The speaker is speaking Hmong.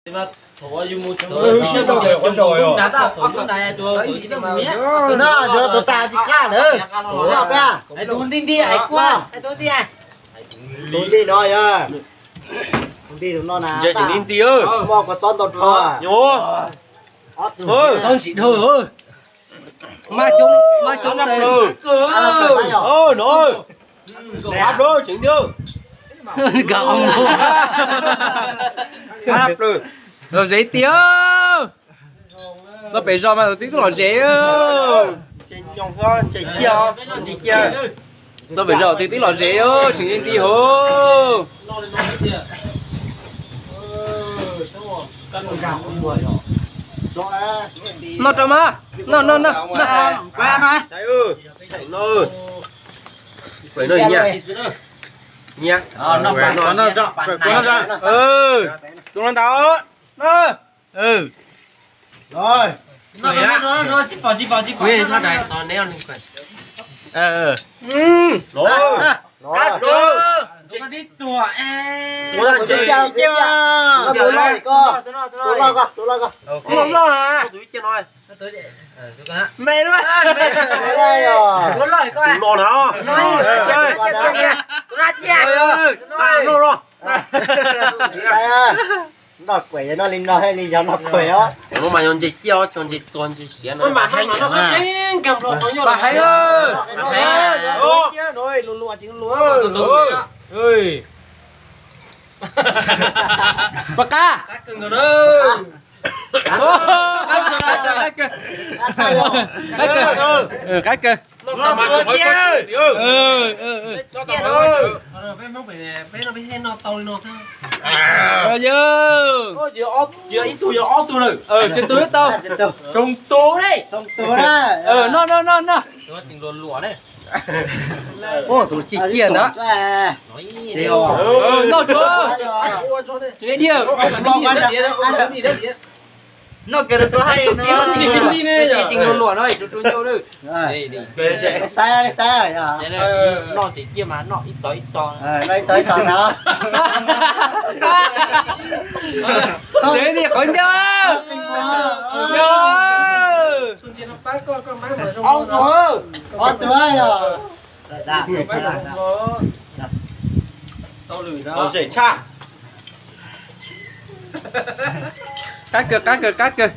Tus no yuav tus tas tsis qab lawm. Tus nti nti es kua, tus nti, tus nti no yog, tus nti tus no na, nti nti, muaj kua txob ntau dhau. Txob ntsim dhau. Mas coob, mas coob ntawd. No, hab lub tseem ntiag. Nkag oo. Lom zem tiag. Txoj pem zos mas tus tib tub lom zem. Txoj pem zos tus tib lom zem, tseem nti hauv. Noj rau mas. Noj, noj, noj. Tus no ntag. Noj kuaim yog noj li no thiaj li yog noj kuaim os. Cov no mas yog ntses ciaj os, cov ntses tuag ntses siav no. Pab heev, pab qab. Qab kawg. Ib tug yog ob tug lawm. Tsw tus tau. Soo tus ne. Noj, noj, noj, noj. Tus ciaj ciaj ntawd. Noj tsuav. Tsis dhia. Noj kawg rau hais. Tsis luag luam no, tsuav tsuav ncauj na. Saib, saib. Noj ces ciaj mas noj ib tog ib tog. Noj ib tog ib tog ntag. Tsev ti qhov ncauj. Ob tug, ob tug yog. Qab kawg, qab kawg, qab kawg.